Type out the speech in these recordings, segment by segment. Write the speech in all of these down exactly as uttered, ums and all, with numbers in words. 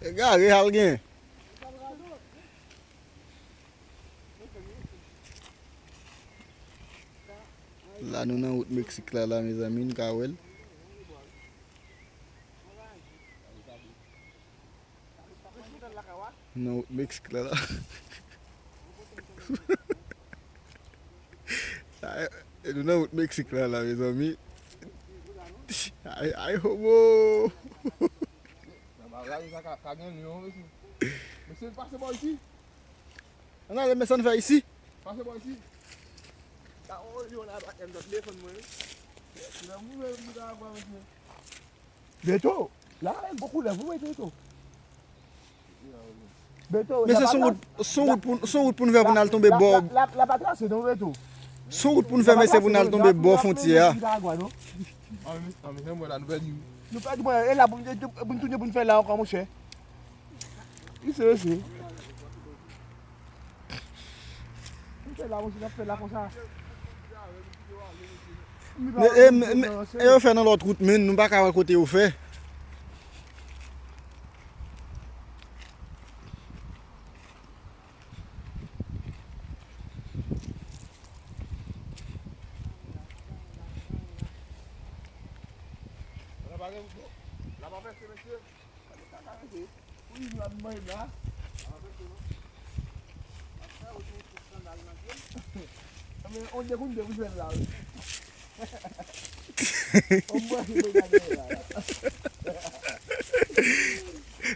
Egare al gen. La nou nan wout Meksik la, la, mezanmi, n ka wè l. Nan wout Meksik la, la. Ay, nou nan wout Meksik la, la, mezanmi. Ay, ay, hobo. Nan bagay sa ka, ka gen lyon, mesye. Mesye, pase bò isi. Ann ale, mesye, ann fè isi. Pase bò isi. Ka on lyon la, pa tèm dòt defann mwen. Lè mwen, mwen, mwen, mwen, mesye. Beto, la, e gwo koulè, vou mete Beto. Beto, mesye, se yon wout, se yon wout pou, se yon wout pou n fè pou n al tonbe bò. La, la, la pa trase, non, Beto. Se yon wout pou n fè, mesye, pou n al tonbe bò fwontyè a. Nikaragwa, non? An, men, an, men, mwen la, nou pèdi. Nou pèdi, mwen, e la, pou n, pou n tounen, pou n fè la ankò, monchè. Wi, se, se. Mwen fè la, mwen fè la konsa. Men, e, men, men, e yo fè nan lòt wout, men nou pa ka wè kote yo fè. La pa gen, la pa fè se, mesye.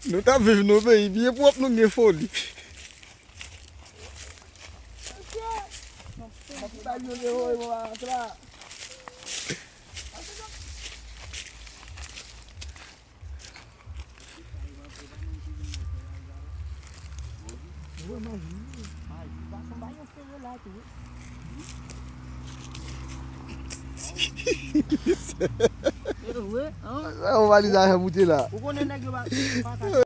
Nou t ap viv nan peyi byen pwòp, nou gen foli. Sa yon valiz ajan moute la. Ou konnen nèg yo pa, pa ka